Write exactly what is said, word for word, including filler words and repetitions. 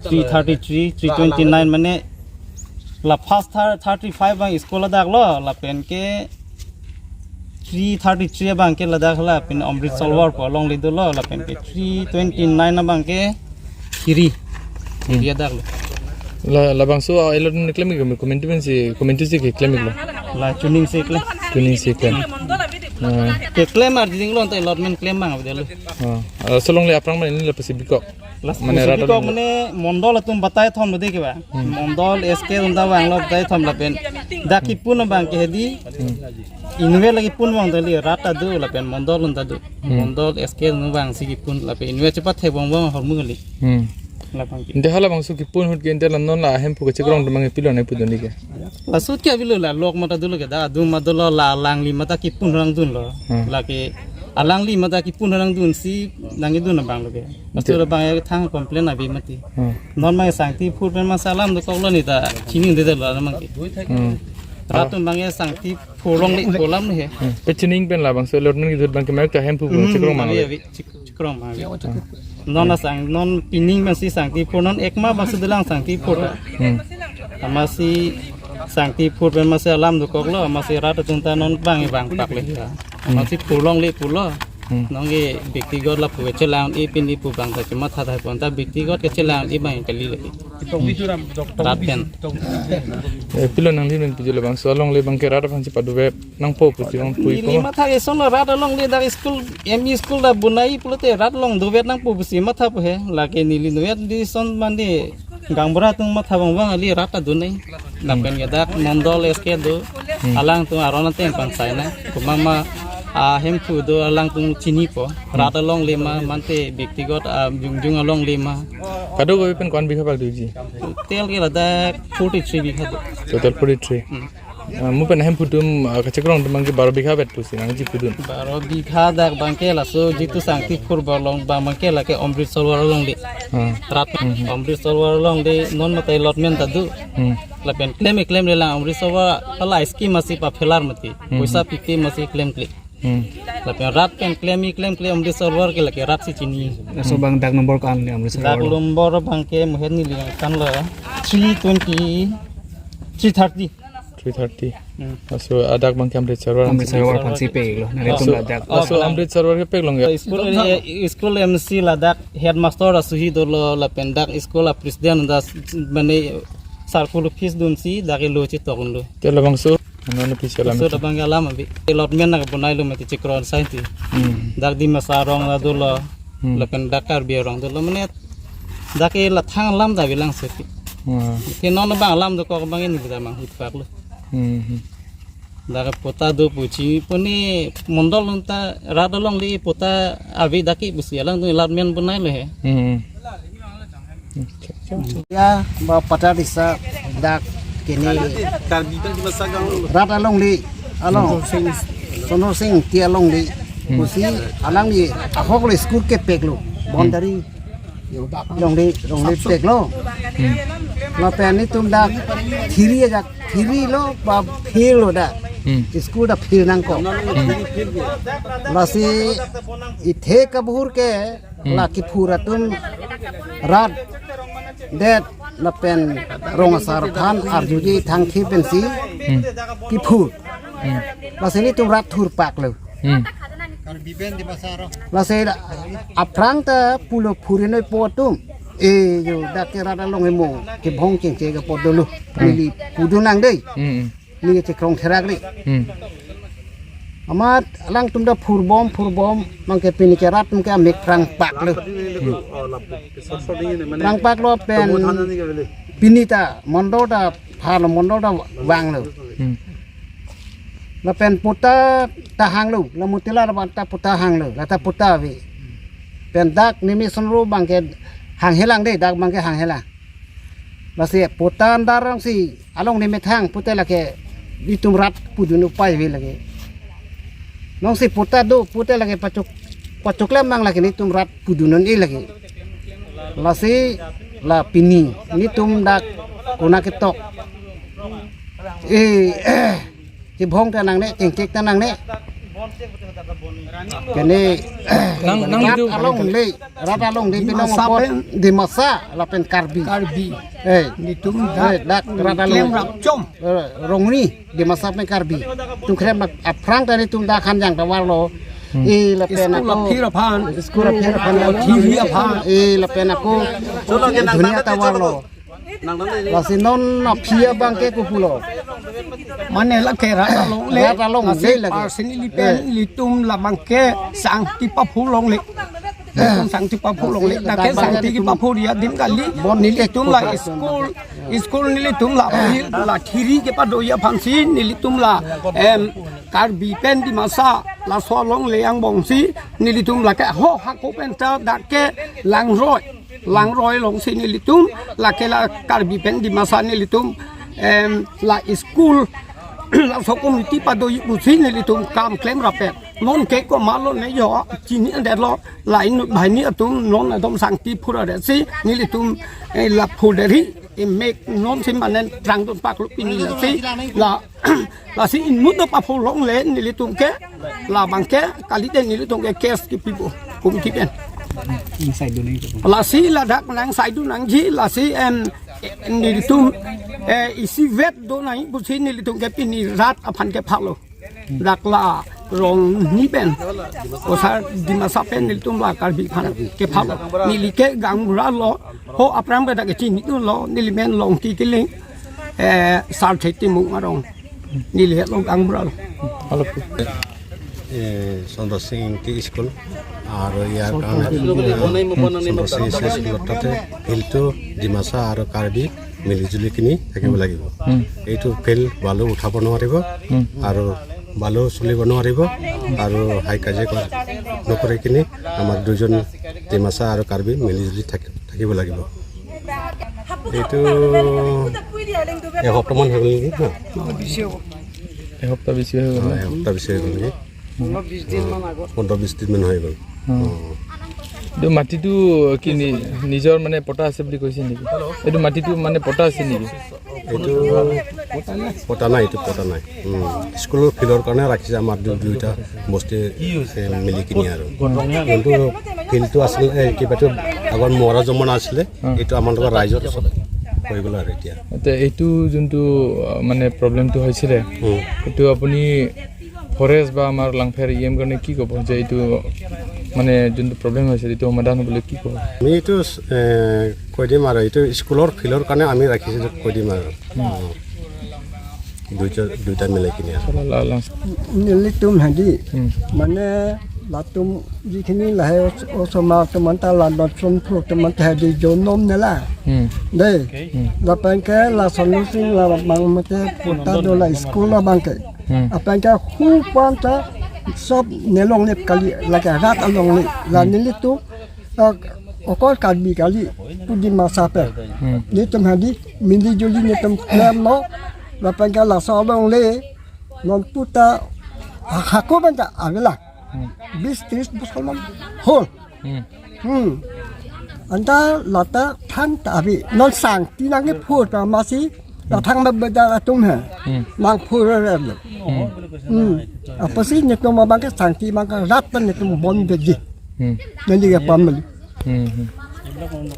Three thirty-three, three twenty-nine mane la first thir- thirty-five abang school ladak lo, lapen ke three thirty-three abang ke ladak, lapen Amrit Sarovar pu alongle dolo, lapen ke three twenty-nine abang ke Khiri. Khiri adak lo. La labangso a elot ne klem ik, committee pensi, committee si keklem iklo. La chuning si klem. Chuning si klem. Ah. Keklem arjing lo, anta allotment klem abang abdelo. Ah, ah, so alongle aphrang mane neli la pasi bikok. Las mane musubi rat kok along mane mondol atum batai thom lo de ke ba. Hmm. Mondol S K atum ta vanglo batai thom lapen. Dak kipun abang ke hedi. Hmm. Inutvet lake pun abang ta kali, rat ta do lapen mondol atum ta do. Hmm. Mondol S K atum vangsi kipun lapen inutvet chepathek abang abang ahormu kali. Hmm. Labang ke. Ante halabangso kipun ahut ke ante la non la ahemphu kachekrong atum abang pilo nangpudun ke. Laso ke avelo, la lok mata dolo ke, dak adung mata dolo, la alangli mata kipun nangdunlo. Hmm. Lake alangli mata kipun nangdunsi nangkedun abang lo ke. Laso labang ya thang complain ave mati. Hmm. Non abang sangti phur pen masi alam dokoklo, ne ta chinidetlo abang ke. Hmm. Rat atum abang ya sangti phur longle pu alam he. Hmm. Pe chuning pen labangso allotment kidut abang ke mek ta hemphu Hmm, chekrong abang ave, ave. Chek- chekrong abang ave. Non asang, non pining masi sangti phur, non ekma bangso dolang sangti phur ta. Hmm. Amatsi sangti phur pen masi alam dokoklo, amatsi rat atum ta non abang vangpak le. Hmm. Amatsi phur longle pulo. Hmm. Non ke bektigot lapu chelang-i pini pu abang ta chematha thai pon ta, bektigot kechelang-i abang kali lagi. Rat pen. Eh, pilo nangli men pujul abangso alongle abang ke rat aphan si paduvet nangpo pusi abang pui. Neli ko matha ke son rat alongle dak school, M E school ta bonai pulote rat along duvet nangpo pusi mathapo he. Lake neli nuvet di son mane gaonbura atum matha abang abang kali, rat ta donai. Lapen ke dak mondol S K do. Hmm. Alangtum aron ateng pangsai na. Komat ma ahemphu do alangtum chinipo. Rat alongle ma mate bektigot ajungjung alongle ma. Kadokave pen ko-an bigha bak doji? Total ke ladak forty-three bigha do. Total forty-three. Hmm. Ah, mu pen ahemphu atum, ah, kachekrong atum abang ke baro bigha vet pusi nangchipudun. Baro bigha dak abang ke laso jitu sangti phur along abang, abang ke lake Amrit Sarovar alongle. Ah. Rat Hmm. Amrit Sarovar alongle non mate allotment ta do. Hmm. Lapen klem klem le lang Amrit Sarovar hala scheme masi pa phelar mati. Hmm. Poisa pipe masi klemkle. Hmm. Lapen rat pen klem-i klemkle Amrit Sarovar ke lake rat si chini. Laso abang dak number ko-an le Amrit Sarovar? Dak number abang ke muhet neli kan lo three twenty, three thirty. Three thirty. Hmm. Laso adak abang ke Amrit Sarovar. Amrit Sarovar aphan si peklo. Nelitum laso, ladak. Laso Oh, Amrit Sarovar kepek longle. School, eh, school M C ladak headmaster asuhi dolo lapen dak school a president ta mane circle office dunsi dak ke lo chetok lo. Te labangso, ano na pisi alam Laso itu? Labang ke alam ave. Allotment nangbonailo mati chikron sai ti. Hmm. Dak Dimasa arong ta dolo. Hmm. Lapen dak Karbi arong dolo mane. Dak ke lathang alam ta avelang seti. Wah. Ke non abang alam dokok abang ini kita mang hut pak lo. Hmm. Dak ke pota do pusi puni mondol atum ta rat alongle pota ave dak ke pusi alangtum allotment bonailo he. Hmm. Ya, ba patta disa dak kini rat alongle, along Sonor Sing ti alongle. Hmm. Pusi alangli ahok le school kepeklo, Hmm. boundary alongle, alongle peklo. Hmm. Lapen nelitum dak thiri ajak, thiri lo ba phir lo dak. Hmm. School dak phir nangkok. Hmm. Lasi ithe kabur ke Hmm. la kiphur atum rat det lapen rong asar aphan arjuji thangthi pensi Hmm. kiphur. Hmm. Lasi nelitum rat thurpaklo. Hmm. Karbi pen Dimasa aro. Lasi aphrang ta pulo phurino po atum. E jo dak ke rat along hemo kebhong chengche ke po dolo. Hmm. Neli pudun nang dei. Hmm. Neli chekrong therak ri. Hmm. Amat alangtum ta phurbom phurbom abangke pini ke rat atum ke amek phrang paklo. Hmm. Phrang paklo pen pini ta mondol ta phalo mondol ta vanglo. Hmm. Lapen patta ta hanglo, la Motilal abang ta patta hanglo, la ta patta ave. Pen dak Nimi Sonro abangke hanghelang dei, dak abangke hanghelang. Lasi patta andar alongsi along nemethang pute lake itum rat pudun upai ave lake. Nongsi patta do pute lake pachok pachok lemang lake netum rat pudun un-e lake. Lasi la pini netum dak kona ketok. E, kebhong ta nangne, chengchek ta nangne. Kene nang, nang rat itu alongle, rat alongle Dimasa binong apot pen Dimasa lapen Karbi. Karbi. Eh, netum eh, dak dak rat along. Klemrap chom. Eh, rongni Dimasa pen Karbi. Tum klemrap aphrang ta netum dak Hanjang ta varlo. Hmm. Eh, lapen school ako aphi aphan. School aphi aphan. Thiri aphan. Eh, lapen ako dunia ta varlo. Lasi non aphi abangke kopulo. Mane lake rat alongle. Rat alongle lasi lake. Personally pen eh, nelitum labangke sangti paphu longle. Nelitum sangti paphu longle. Lake sangti kepaphu dia adim kali. Bon nelitum la school, school nelitum la aphi la thiri kepado aphansi nelitum la em Karbi pen Dimasa laso alongle angbongsi nelitum lake ho hako pen ta dak ke langroi. Langroi alongsi nelitum, lake la Karbi pen Dimasa nelitum, em, la school, laso committee pado pusi nelitum kam klemrap-et. Non ke komatlo ne jo, chini andetlo, la inut banghini atum non adom sangti phura detsi, nelitum, eh, la phur deri, eh, mek nonsi mane phrang dun paklo pini lasi, la Lasi inut do paphu longle nelitum ke labangke kalite nelitum ke case kepipo committee pen. Ingsai dun nang. Lasi ladak nangsai dun nangji lasi em nelitum eh isi vet do nang pusi nelitum ke pini rat aphan kephalo. Dak la rongni pen osar Dimasa pen nelitum la Karbi aphan kephalo. Neli ke gaonbura lo ho aphrang pen dak kechini dunlo neli men Longki Killing eh Sarthe Timung arong. Neli helo gaonbura lo. Halo. Eh, Chandra Sing Ingti School. Aro ইয়াৰ কাৰণে, উম, Chandra Sing Ingti School তাতে ফিল্ডটো ডিমাচা আৰু কাৰ্বি মিলিজুলি কিনি থাকিব লাগিব। উম। এইটো ফিল্ড বালু উঠাব নোৱাৰিব, উম, আৰু বালু চলিব নোৱাৰিব, আৰু হাই কাজিয়া কৰা, নকৰি কিনি আমাৰ দুজন ডিমাচা আৰু কাৰ্বি মিলিজুলি থাকি থাকিব লাগিব। এইটো এসপ্তাহমান হৈ গ'ল নেকি ন? এসপ্তাহ বেছি হৈ গ'ল ন? অ, এসপ্তাহ বেছি হৈ গ'ল নেকি? পোন্ধৰ বিশ দিনমান আগত। পোন্ধৰ বিশ দিনমান হৈ গ'ল। অ। অ। এইটো মাটিটো কি নি-, নিজৰ মানে পটা আছে বুলি কৈছে নেকি? এইটো মাটিটো মানে পটা আছে নেকি? এইটো পটা নাই, এইটো পটা নাই। উম, স্কুলৰ ফিল্ডৰ কাৰণে ৰাখিছে আমাৰ দু-, দুইটা বস্তি, এ, মিলি কিনি আৰু। যোনটো ফিল্ডটো আছিলে, এ, কিবাটো আগৰ মৰা জমনা আছিলে, অ। এইটো আমাৰ লগৰ ৰাইজৰ চব হৈ গ'ল আৰু এতিয়া। এতিয়া এইটো যোনটো, আ, মানে প্ৰব্লেমটো হৈছিলে, উম। এইটো আপুনি ফৰেষ্ট বা আমাৰ লাংফেৰ ই এম কাৰণে কি ক'ব যে এইটো মানে যোনটো প্ৰব্লেম হৈছে, এইটো সমাধান হ'বলৈ কি ক'ব? আমি এইটো, এ, কৈ দিম আৰু, এইটো স্কুলৰ ফিল্ডৰ কাৰণে আমি ৰাখিছোঁ, কৈ দিম আৰু। উম। দুইটা, দুইটা মিলাই কিনি আৰু। Nelitum hadi, hmm, mane latum jikhini lahai os-, osomar atum anta la dotson phu atum anta hadi jonom nela. Hmm. Dei. Hmm. Lapen ke la solution la bang mate patta do la school labangke. Hmm. Lapen ke hu panta sob ne longle kali, lake rat alongle. La, hmm, nelitum, ah, okor Karbi kali pu Dimasa pen. Hmm. Nelitum hadi mili juli nelitum klemlo, lapen ke laso alongle, non patta ha-, hako pen ta avelang. Hmm. Bis tris bosor man hol. Hmm. Hmm. Anta lata than ta ave, non sangti nangkephur ta masi, la thang ba beda atum he. Hmm. Nangphur re lo. Hmm. Hmm. Apotsi nelitum abangke sangti abangke rat pen nelitum bon beji. Hmm. Neli ke pameli. Hmm, hmm.